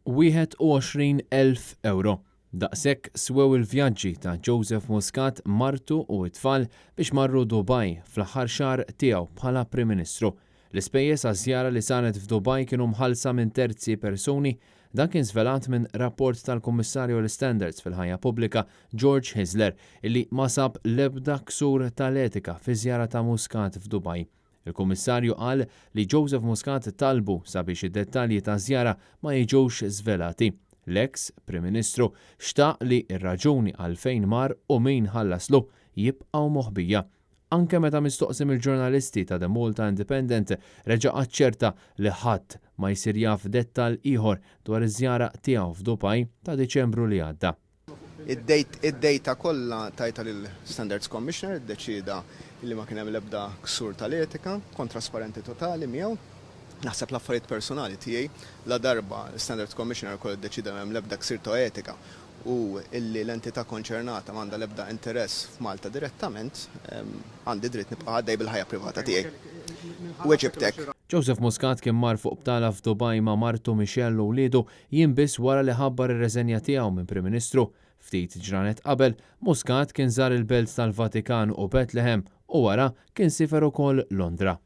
21,000 ewro. Daqshekk swew il-vjaġġi ta' Joseph Muscat, martu u t-tfal biex marru Dubai fl-aħħar xahar tiegħu bħala Prim Ministru. L-ispejjeż għaż-żjara li saret f'Dubai kienu mħallsa minn terzi persuni. Dan kien żvelat minn rapport tal-Kummissarju għall-Istandards fil-Ħajja Pubblika George Hyzler illi ma sab l-ebda ksur tal-etika fiż-żjara ta' Muscat f'Dubai. Il-Kummissarju qal li Joseph Muscat talbu sabiex id-dettalji taż-żjara ma jiġux żvelati. L-eks Prim Ministru xtaq li r-raġuni għalfejn mar u min ħallaslu jibqgħu moħbija. Anke meta mistoqsi mill-ġurnalisti ta' The Malta Independent reġa' aċċerta li ħadd ma jsir jaf dettall ieħor dwar iż-żjara tiegħu f'Dubai ta' Diċembru li għadda. Id-data kollha tajtha lill-Standards Commissioner, iddeċieda li ma kien hemm l-ebda ksur tal-etika, kont trasparenti totali miegħu. Naħseb l-affarijiet personali tiegħi, ladarba l-Standards Commissioner ukoll iddeċieda li m'hemm l-ebda ksir ta' etika u illi l-entità konċernata m'għandha l-ebda interess f'Malta direttament, għandi dritt nibqa' għaddej bil-ħajja privata tiegħi. Weġibtek. Joseph Muscat kien mar fuq btala f'Dubai ma' martu Michelle u wliedu Jiem biss wara li ħabbar ir-reżenja tiegħu minn Prim Ministru, ftit ġranet qabel, Muscat kien żar il-Belt tal-Vatikan u Bethlehem u wara kien siefer ukoll Londra.